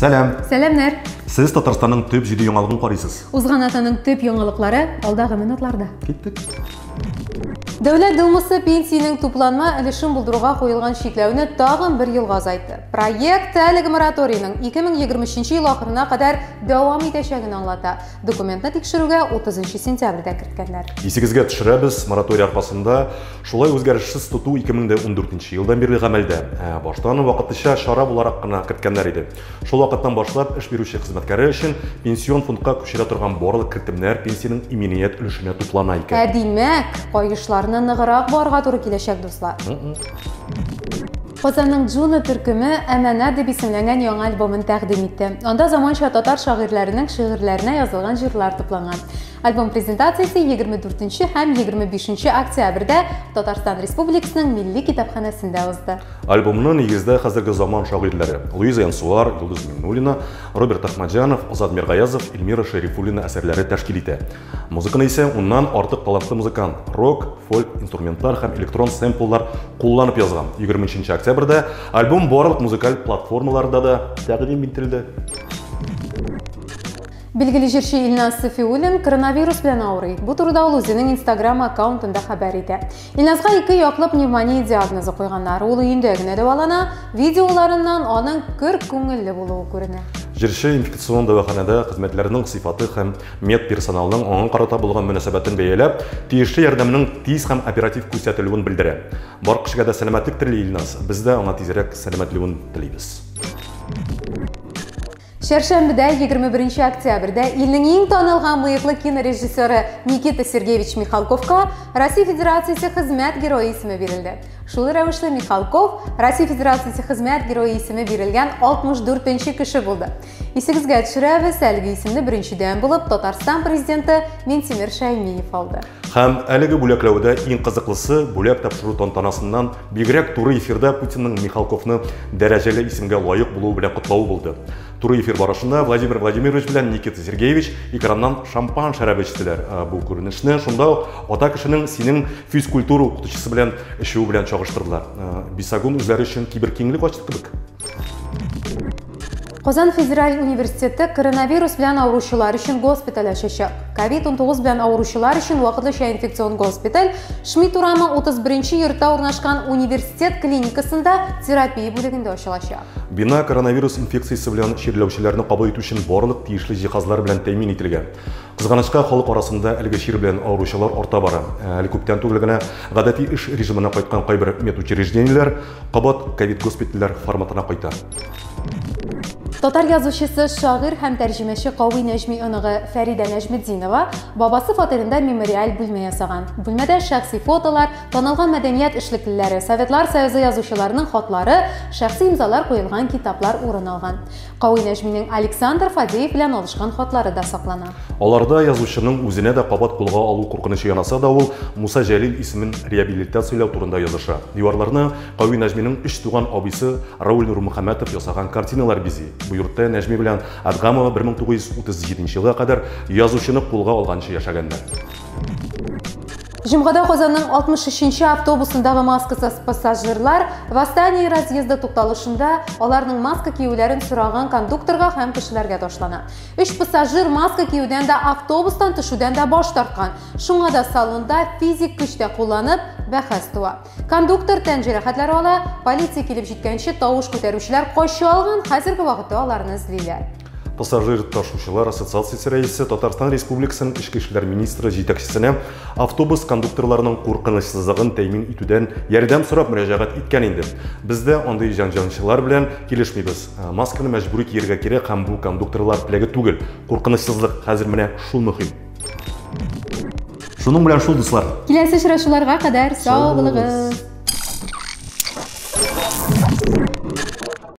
Сәлам! Сәламнәр! Сез Татарстанның төп җиде яңалыгын карыйсыз. Узган атнаның төп яңалыклары алдагы минутларда. Киттек. Дәүләт Думасы пенсиянең тупланма өлешен булдыруга куелган чикләүне тагын бер елга озайтты. Проект әлеге мораторийның 2023 ел ахырына кадәр дәвам итәчәген аңлата. Документны тикшерүгә 30 сентябрьдә керткәннәр. Исегезгә төшерәбез, мораторий аркасында шулай үзгәрешсез тоту 2014 елдан бирле гамәлдә. Ә башта аны вакытлыча чара буларак кына керткәннәр иде. Шул вакыттан башлап эш бирүче хезмәткәре өчен пенсион фондка күчерә торган барлык кертемнәр пенсиянең иминият өлешенә туплана икән. Ә димәк, каешларны ныграк буарга туры киләчәк, дуслар. Казанның Джуно төркеме Әмәнә дип исемләнгән яңа альбомын тәкъдим итте. Анда заманча татар шагыйрьләренең шигырьләренә язылган җырлар тупланган. Альбом презентациясе 24 һәм 25 октябрьдә Татарстан Республикасының Милли китапханәсендә узды. Альбомны нигездә хәзерге заман шагыйрьләре Луиза Янсуар, Йолдыз Миңнуллина, Роберт Әхмәтҗанов, Азат Миргаязов, Эльмира Шәрифуллина әсәрләре тәшкил итә. Музыканы исә уннан артык талантлы музыкант рок, фольк инструментлар һәм электрон сэмпллар кулланып язган. 23 октябрьдә альбом барлык музыкаль платформаларда да тәкъдим ителде. Билгеле җырчы Илназ Сафиуллин коронавирус белән авырый. Бу турыда ул үзенең Instagram аккаунтында хәбәр итә. Илназга ике яклы пневмония диагнозы куйганнар. Ул өендә генә дәвалана. Видеоларыннан аның көр күңелле булуы күренә. Җырчы инфекцион дәваханәдә хезмәтләрнең сыйфаты һәм медперсоналның аңа карата булган мөнәсәбәтен бәяләп, тиешле ярдәмнең тиз һәм оператив күрсәтелүен белдерә. Бар кешегә дә сәламәтлек тели Илназ. Без дә аңа тизрәк сәламәтлүен телибез. Чәршәмбедә, 21 октябрьдә илнең иң танылган мыеклы кинорежиссеры Никита Сергеевич Михалковка Россия Федерациясе Хезмәт Герое исеме бирелде. Шул рәвешле Михалков Россия Федерациясе Хезмәт Герое исеме бирелгән 64 нче кеше булды. Исегезгә төшерәбез, әлеге исемне беренчедән булып Татарстан президенты Минтимер Шәймиев алды. Һәм әлеге бүләкләүдә иң кызыклысы, бүләк тапшыру тантанасыннан бигрәк туры эфирда Путинның Михалковны дәрәҗәле исемгә лаек булуы белән котлавы булды. Туры эфир барышында Владимир Владимирович белән Никита Сергеевич экраннан шампан шәрабе эчтеләр. Бу күренешне шунда ук ата кешенең синең физкультура укытучысы белән эчүе белән чагыштырдылар. Бисагун үзләре өчен киберкиңлек ачты кебек. Казан федераль университеты коронавирус белән авыручылар өчен госпиталь ачачак. Ковид-19 белән авыручылар өчен вакытлыча инфекцион госпиталь Шмидт урамы 31 йортта урнашкан университет клиникасында терапия бүлегендә ачылачак. Бина коронавирус инфекциясе белән чирләүчеләрне кабул итү өчен барлык тиешле җиһазлар белән тәэмин ителгән. Кызганычка, халык арасында әлеге чир белән авыручылар арта бара. Әле күптән түгел генә гадәти эш режимына кайткан кайбер медучреждениеләр кабат ковид-госпитальләр форматына кайта. Татар язучысы, шагыйрь һәм тәрҗемәче Кави Нәҗми оныгы Фәридә Нәҗметдинова бабасы фатирында мемориаль бүлмә ясаган. Бүлмәдә шәхси фотолар, танылган мәдәният эшлеклеләре, Советлар Союзы язучыларының хатлары, шәхси имзалар куелган китаплар урын алган. Кави Нәҗминең Александр Фадеев белән алышкан хатлары да саклана. Аларда язучының үзенә дә кабат кулга алу куркынычы янаса да, ул Муса Җәлил исемен реабилитацияләү турында языша. Диварларны Кави Нәҗминең өч туган абыйсы Рауль Нурмөхәммәтов ясаган картиналар бизи. Бу йортта Нәҗми белән Адгамова 1937 елга кадәр язучыны кулга алганчы яшәгәннәр. Җомгада Казанның 63 автобусындагы маскасыз пассажирлар Восстание разъезды тукталышында аларның маска киюләрен сораган кондукторга һәм кешеләргә ташлана. Өч пассажир маска киюдән дә, автобустан төшүдән дә баш тарткан. Шуңа да салонда физик көч тә кулланып, бәхәс туа. Кондуктор тән җәрәхәтләре ала, полиция килеп җиткәнче тавыш күтәрүчеләр кача алган, хәзерге вакытта аларны эзлиләр. Пассажир ташучылар ассоциациясе рәисе Татарстан Республикасының Эчке эшләр министры җитәкчесенә автобус кондукторларының куркынычсызлыгын тәэмин итүдән ярдәм сорап мөрәҗәгать иткән инде. Без дә андый җанҗанчылар белән килешмибез. Масканы мәҗбүри киергә кирәк һәм бу кондукторлар теләге түгел. Куркынычсызлык хәзер менә шул мөһим. Шуның белән шул, дуслар. Киләсе очрашуларга кадәр сау булыгыз.